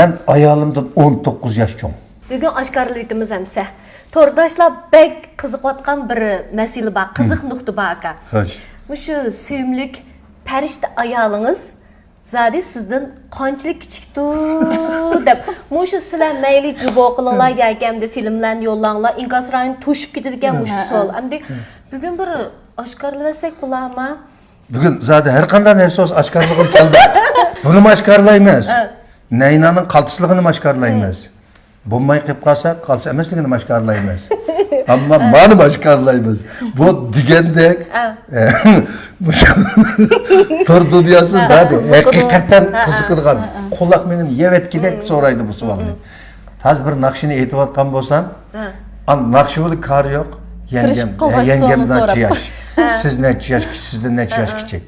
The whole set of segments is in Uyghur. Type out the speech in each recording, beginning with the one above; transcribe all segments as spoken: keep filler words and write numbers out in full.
مەن ئايالىمدىن ئون توققۇز ياش چوڭ. بۈگۈن ئاشكارىلىۋېتىمىز ئەمسە. تورداشلار بەك قىزىقىۋاتقان بىر مەسىلە بار، قىزىق نۇقتا بار، ئاكا. خوش. مۇشۇ سۆيۈملۈك پەرىشتە ئايالىڭىز زادى سىزدىن قانچىلىك كىچىكتۇ دەپ، مۇشۇ سىلەر مەيلى جىبو قىلىڭلار ياكى ئەمدى فىلىملارنى يوللاڭلار، ئىنكاس رايونى توشۇپ كېتىدىكەن مۇشۇ سوئال. ئەمدى بۈگۈن بىر ئاشكارىلىۋەتسەك بولارما؟ بۈگۈن زادى ھەر قانداق نەرسە بولسا ئاشكارىلىغىلى كەلدى. بۇنىمۇ ئاشكارىلايمىز. نەينانىڭ قالتىسلىقىنىمۇ ئاشكارىلايمىز. بولماي قېلىپ قالسا، قالتىس ئەمەسلىكىنىمۇ ئاشكارىلايمىز. ئەمما مانىمۇ ئاشكارىلايمىز. بۇ دېگەندەك، مۇشۇ تور دۇنياسى زادى ھەقىقەتەن قىزىقىدىغان. قۇلاق مېنىڭ يەۋەتكىدەك سورايدۇ بۇ سوئالنى. ھازىر بىر ناخشىنى ئېيتىۋاتقان بولسام، ئان ناخشا بىلەن كارى يوق. يەڭگەم، يەڭگەم نەچچە ياش؟ سىز نەچچە ياش كىچىك؟ سىزدىن نەچچە ياش كىچىك؟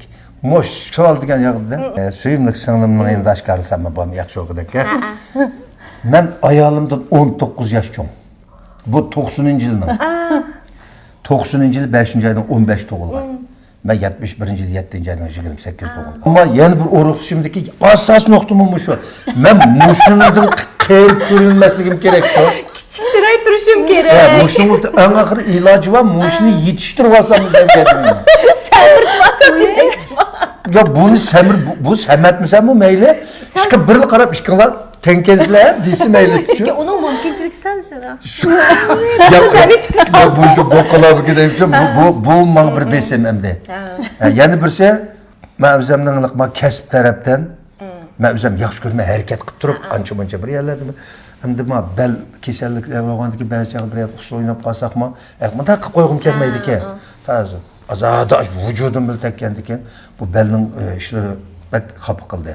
مۇش سوئال دېگەن ياقتا، سۆيۈملۈك سىڭلىمنىڭ يېنىدا ئاشكارىلىسام بولماي ياخشى بولغۇدەك. مەن ئايالىمدىن ئون توققۇز ياش چوڭ. بۇ توقسىنىنچى يىلنىڭ. توقسىنىنچى يىل بەشىنچى ئاينىڭ ئون بەشى تۇغۇلغان. مەن يەتمىش بىرىنچى يىل يەتتىنچى ئاينىڭ يىگىرمە سەككىز تۇغۇلغان. ئەمما يەنە بىر ئورۇقلىشىمدىكى ئاساس نۇقتىمۇ مۇشۇ. مەن مۇشۇنىڭدىن قېرىپ كۆرۈنمەسلىكىم كېرەكتۇ. كىچىك چىراي تۇرۇشۇم كېرەك. مۇشۇنىڭ ئەڭ ئاخىرى ئىلاجى بار، مۇشۇنى يېتىشتۈرۈۋالسام دېگەن. سەمرىتىۋالسام دېمەكچىمەن. يا بۇنى سەمر، بۇ سەمەتمىسەممۇ مەيلى. ئىشقىلىپ بىرلا قاراپ ئىككىڭلار تەڭكەنسىلەر دېسە مەيلى. ئۇنىڭ مۇمكىنچىلىكى سەل شۇراق. يا بۇ شۇ بوقىلارمىكى دەيمىزچۇ، بۇ بۇ ماڭا بىر بېسىم ئەمدى. يەنە بىرسى، مەن ئۆزۈمنىڭ ما كەسىپ تەرەپتىن مەن ئۆزۈم ياخشى كۆرمەي ھەرىكەت قىلىپ تۇرۇپ ئانچە مۇنچە بىر يەرلەردە، ئەمدى ما بەل كېسەللىكلەر بولغاندىكىن بەزى چاغدا بىر يەردە ئۇسسۇل ئويناپ قالساقمۇ، مۇنداق قىلىپ قويغۇم كەلمەيدىكەن. ھازىر ئازادە ۋۇجۇدۇم بىلەن تەگكەندىكىن بۇ بەلنىڭ ئىشلىرى بەك خاپا قىلدى.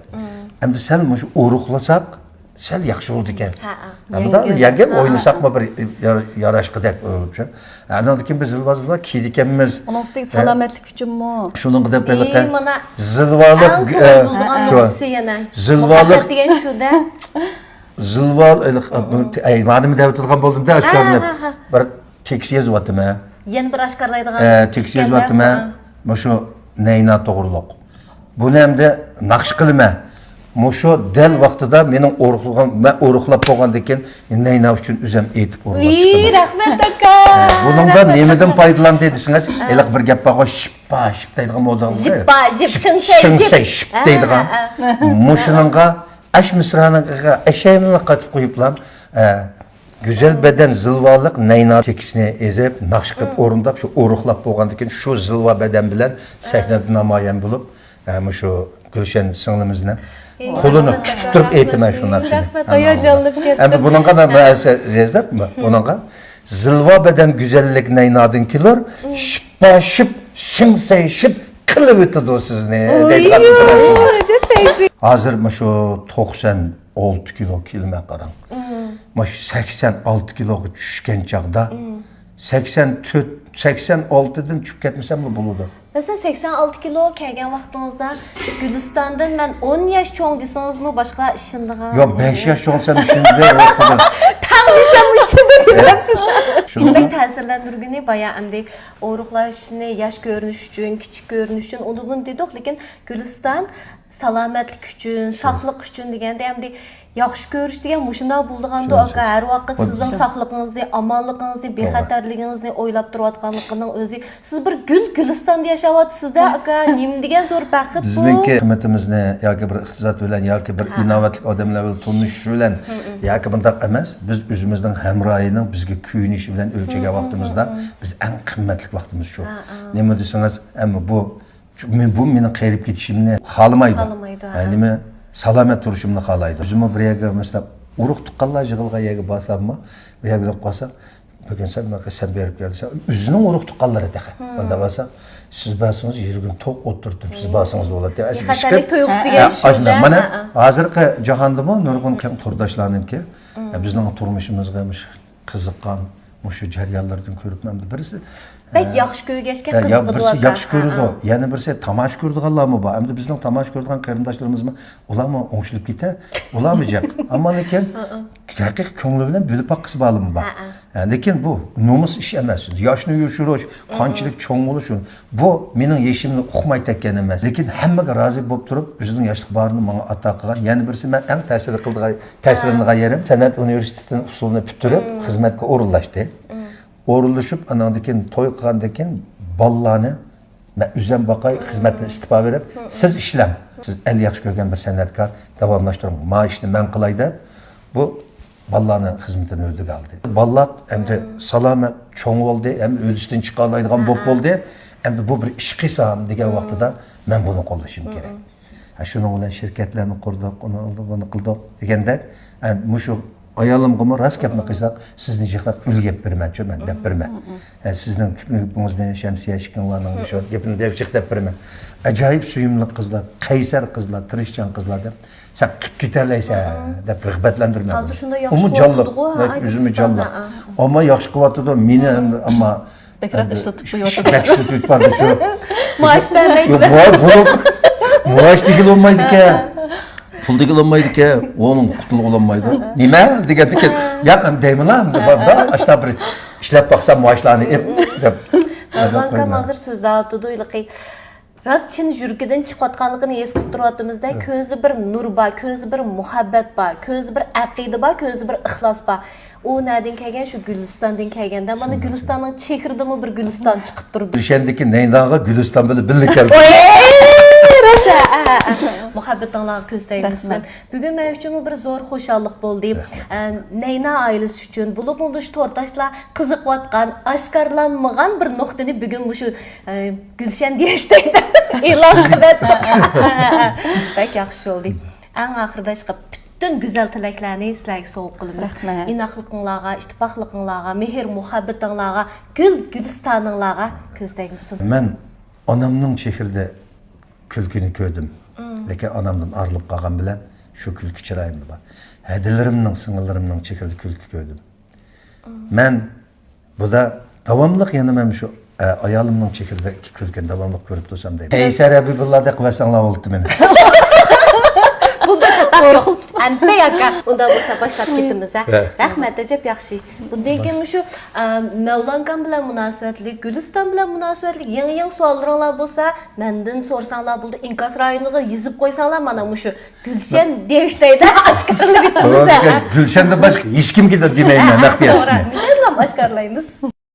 ئەمدى سەل مۇشۇ ئورۇقلىساق سەل ياخشى بولىدىكەن. ھەمدە يەڭگەم ئوينىساقمۇ بىر ياراشقۇدەك بولۇپچۇ. ئاندىن كېيىن بىز زىلۋا زىلۋا كىيىدىكەنمىز. ئۇنىڭ ئۈستىگە سالامەتلىك ئۈچۈنمۇ؟ شۇنىڭغا دەپ ھېلىقى زىلۋالىق، شۇ زىلۋالىق، زىلۋال، مانا نېمە دەۋېتىدىغان بولدۇم-دە، ئاشكارىلىنىپ بىر تېكىست يېزىۋاتىمەن. يەنە بىر ئاشكارىلايدىغان تېكىست يېزىۋاتىمەن. مۇشۇ نەينا توغرۇلۇق. بۇنى ئەمدى ناخشا قىلىمەن. مۇشۇ دەل ۋاقتىدا مېنىڭ ئورۇقلىغان، مەن ئورۇقلاپ بولغاندىن كېيىن نەينا ئۈچۈن ئۆزۈم ئېيتىپ ئورۇنلاشتىم. رەھمەت ئاكا. بۇنىڭدا نېمىدىن پايدىلاندى دېسىڭىز، ھېلىقى بىر گەپ بارغۇ، شىپپا شىپ دەيدىغان مودېل. شىپپا شىپ، شىڭسەي شىپ دەيدىغان. مۇشۇنىڭغا ئاش مىسرانىڭغا ئەشەينىلا قاتىپ قويۇپلا، گۈزەل بەدەن زىلۋالىق نەينا تېكىستنى يېزىپ، ناخشا قىلىپ ئورۇنداپ، شۇ ئورۇقلاپ بولغاندىن كېيىن شۇ زىلۋا بەدەن بىلەن سەھنىدە نامايان بولۇپ، مۇشۇ گۈلشەن سىڭلىمىزنىڭ قولىنى تۇتۇپ تۇرۇپ ئېيتىمەن شۇ ناخشىنى. رەھمەت، ھاياجانلىنىپ كەتتىم. ئەمدى بۇنىڭغا مەن يېزىپ، بۇنىڭغا زىلۋا بەدەن گۈزەللىك نەينادىن كېلۇر، شىپپا شىپ، شىڭسەي شىپ قىلىۋېتىدۇ سىزنى دەيدىغان. ھازىر مۇشۇ توقسان ئالتە كىلو كېلىمەن قاراڭ. مانا شۇ سەكسەن ئالتە كىلوغا چۈشكەن چاغدا، سەكسەن تۆت، سەكسەن ئالتىدىن چۈشۈپ كەتمىسەملا بولىدۇ. مەسىلەن، سەكسەن ئالتە كىلو كەلگەن ۋاقتىڭىزدا گۈلىستاندىن مەن ئون ياش چوڭ دېسىڭىزمۇ باشقىلار ئىشىنىدىغان. ياق، بەش ياش چوڭ دېسەم ئىشىنىدۇ. تەڭ دېسەم ئىشىنىدۇ دېمەپسىز. بەك تەسىرلەندۈرگىنى بايا ئەمدى ئورۇقلاشنى ياش كۆرۈنۈش ئۈچۈن، كىچىك كۆرۈنۈش ئۈچۈن ئۇنى بۇنى دېدۇق، لېكىن گۈلىستان سالامەتلىك ئۈچۈن، ساقلىق ئۈچۈن دېگەندە ئەمدى ياخشى كۆرۈش دېگەن مۇشۇنداق بولىدىغاندۇ، ئاكا. ھەر ۋاقىت سىزنىڭ ساقلىقىڭىزنى، ئامانلىقىڭىزنى، بىخەتەرلىكىڭىزنى ئويلاپ تۇرۇۋاتقانلىقىنىڭ ئۆزى. سىز بىر گۈل گۈلىستاندا ياشاۋاتىسىز-دە، ئاكا. نېمە دېگەن زور بەخت بۇ. بىزنىڭكى قىممىتىمىزنى ياكى بىر ئىقتىساد بىلەن ياكى بىر ئىناۋەتلىك ئادەملەر بىلەن تونۇشۇش بىلەن ياكى بۇنداق ئەمەس. بىز ئۆزىمىزنىڭ ھەمراھىنىڭ بىزگە كۆيۈنۈشى بىلەن ئۆلچىگەن ۋاقتىمىزدا بىز ئەڭ قىممەتلىك ۋاقتىمىز شۇ. نېمە دېسىڭىز، ئەمما بۇ چۈنكى مەن، بۇ مېنىڭ قېرىپ كېتىشىمنى خالىمايدۇ. خالىمايدۇ، ھە، ھە. نېمە، سالامەت تۇرۇشۇمنى خالايدۇ. ئۆزۈممۇ بىر يەرگە، مەسىلەن، ئۇرۇق تۇغقانلار يىغىلغان يەرگە بارساممۇ، بىر يەرگە بىلىپ قالسا، بۈگۈن سەن، سەن بېرىپ كەل دېسە، ئۆزىنىڭ ئۇرۇق تۇغقانلىرى تېخى. مۇنداق بولسا، سىز بارسىڭىز، يېرى كۈن توق ئولتۇرتۇپ، سىز بارسىڭىز بولاتتى. بىخەتەرلىك تۇيغۇسى دېگەن شۇ. مانا، ھازىرقى جاھاندىمۇ نۇرغۇن كەڭ تورداشلارنىڭكى، بىزنىڭ تۇرمۇشىمىزغا مۇشۇ قىزىققان مۇشۇ جەريانلاردىن كۆرۈپ، مەن بىرسى بەك ياخشى كۆرگەچكە، ھە، يا قىزىقىدۇ. بىرسى ياخشى كۆرىدۇ، ھە، ھە. يەنە بىرسى تاماشا كۆرىدىغانلارمۇ بار. ئەمدى بىزنىڭ تاماشا كۆرىدىغان قېرىنداشلىرىمىزمۇ، ئۇلارمۇ ئوڭشىلىپ كېتە، ئۇلارمۇ جىق. ئەمما لېكىن ھەقىقىي كۆڭلى بىلەن بۆلۈپ باققۇسى بارلىرىمۇ بار. ھە، ھە. ھە، لېكىن بۇ نومۇس ئىش ئەمەس. ياشنى يوشۇرۇش، قانچىلىك چوڭ بولۇش، بۇ مېنىڭ يېشىمنى ئۇقماي تەگكەن ئەمەس. لېكىن ھەممىگە رازى بولۇپ تۇرۇپ، ئۆزىنىڭ ياشلىق باھارىنى ماڭا ئاتا قىلغان يەنە بىرسى، مەن ئەڭ تەسىر قىلىدىغان، تەسىرلىنىدىغان يېرىم، سەنئەت ئۇنىۋېرسىتېتىنىڭ ئۇسسۇلىنى پۈتتۈرۈپ، خىزمەتكە ئورۇنلاشتى. ئورۇنلىشىپ، ئاناندىن كېيىن توي قىلغاندىن كېيىن بالىلارنى مەن ئۆزۈم باقاي، خىزمەتتىن ئىستېپا بېرىپ، سىز ئىشلەڭ. سىز ئەل ياخشى كۆرگەن بىر سەنئەتكار، داۋاملاشتۇرۇڭ. مائاشنى مەن قىلاي دەپ، بۇ بالىلارنىڭ خىزمىتىنى ھۆددىگە ئالدى. بالىلار ئەمدى سالامەت چوڭ بولدى، ھەم ھۆددىسىدىن چىقالايدىغان بولۇپ بولدى. ئەمدى بۇ بىر ئىشقا سالام دېگەن ۋاقتىدا مەن بۇنى قوللىشىم كېرەك. ھە، شۇنىڭ بىلەن شىركەتلەرنى قۇردۇق، ئۇنى قىلدۇق، بۇنى قىلدۇق دېگەندەك، ھە، مۇشۇ ئايالىمغىمۇ راست گەپنى قىلساق، سىزنى يىغلاپ ئۈلگە ئېلىپ بېرىمەن، شۇ مەن دەپ بېرىمەن. ھە، سىزنىڭ گېپىڭىزنى، شەمسىيە ئىككىڭلارنىڭ شۇ گېپىنى دەپ، يىغلاپ بېرىمەن. ئاجايىپ سۆيۈملۈك قىزلار، قەيسەر قىزلار، تىرىشچان قىزلار دەپ، سەن قىلىپ كېتەلەيسەن دەپ رىغبەتلەندۈرمەن. ھازىر شۇنداق ياخشى ئۇمۇ جانلىق، قىلىۋاتىدىغۇ، ھە، ئۆزىمۇ جانلىق. ئەمما ياخشى قىلىۋاتىدۇ، مېنى ئەمدى، ئەمما بەكرەك ئىشلىتىپ قويۇۋاتىدۇ. بەك ئىشلىتىپ يۈرۈپ بارىدۇ. مائاش بەرمەيدۇ. يوق، بۇ، بۇ، مائاش دېگىلى بولمايدىكەن. پۇل دېگىلى بولمايدىكەن. ئۇنىڭ قۇتۇلغىلى بولمايدۇ. نېمە دېگەندىكىن، ياق، ئەمدى دەيمەنلا، ئەمدى بار، بار، ئاشتا بىر ئىشلەپ باقسام مائاشلارنى ئېپ، دەپ. مەۋلان ئاكام ھازىر سۆزلەۋاتىدۇ، ھېلىقى راست چىن يۈرىكىدىن چىقىۋاتقانلىقىنى ھېس قىلىپ تۇرۇۋاتىمىز-دە، كۆزىدە بىر نۇر بار، كۆزىدە بىر مۇھەببەت بار، كۆزىدە بىر ئەقىدە بار، كۆزىدە بىر ئىخلاس بار. ئۇ نەدىن كەلگەن؟ شۇ گۈلىستاندىن كەلگەندە، مانا گۈلىستاننىڭ چېھرىدىمۇ بىر گۈلىستان چىقىپ تۇرىدۇ. گۈلشەندىكى نەيناغا گۈلىستان بىلەن بىللە كەلدى. ئوي، راسا، ئە، ئە، ئە. مۇھەببىتىڭلارغا كۆز تەگمىسۇن. بۈگۈن مەن ئۈچۈنمۇ بىر زور خۇشاللىق بولدى. ئە، نەينا ئائىلىسى ئۈچۈن، بولۇپمۇ مۇشۇ تورداشلار قىزىقىۋاتقان، ئاشكارىلانمىغان بىر نۇقتىنى بۈگۈن مۇشۇ، ئە، گۈلشەن دېيىش دەيدۇ. ئېلان قىلىپ. بەك ياخشى بولدى. ئەڭ ئاخىرىدا ئىشقىلىپ پۈتۈن گۈزەل تىلەكلەرنى سىلەرگە سوۋغا قىلىمىز. رەھمەت. ئىناقلىقىڭلارغا، ئىتتىپاقلىقىڭلارغا، مېھىر مۇھەببىتىڭلارغا، گۈل گۈلىستانىڭلارغا كۆز تەگمىسۇن. مەن ئانامنىڭ چېھرىدە كۈلكىنى كۆردۈم. لېكىن ئانامدىن ئايرىلىپ قالغان بىلەن شۇ كۈلكە چىرايىمدا بار. ھەدىلىرىمنىڭ، سىڭىللىرىمنىڭ چېھرىدە كۈلكە كۆردۈم. مەن بۇدا داۋاملىق يەنە مەن شۇ، ئە، ئايالىمنىڭ چېھرىدىكى كۈلكىنى داۋاملىق كۆرۈپ تۇرسام دەيمەن. قەيسەر ھەبىبۇللادەك قىلىۋەتسەڭلار بولدى مېنى. بولدى، توغرا قىلىپتۇ. ئەمدى ئاكا، ئۇنداق بولسا باشلاپ كېتىمىز، ھە؟ ھە. رەھمەت، ئەجەب ياخشى. بۇندىن كېيىن مۇشۇ، ئە، مەۋلانكام بىلەن مۇناسىۋەتلىك، گۈلىستان بىلەن مۇناسىۋەتلىك يېڭى-يېڭى سوئاللىرىڭلار بولسا، مەندىن سورىساڭلار بولىدۇ. ئىنكاس رايونىغا يېزىپ قويساڭلار، مانا مۇشۇ گۈلشەن دېيىش دەيدۇ، ئاشكارىلىۋېتىمىز. گۈلشەندىن باشقا ھېچكىمگە دېمەيمەن، مەخپىيەتنى. توغرا، مۇشۇنىلا ئاشكارىلايمىز.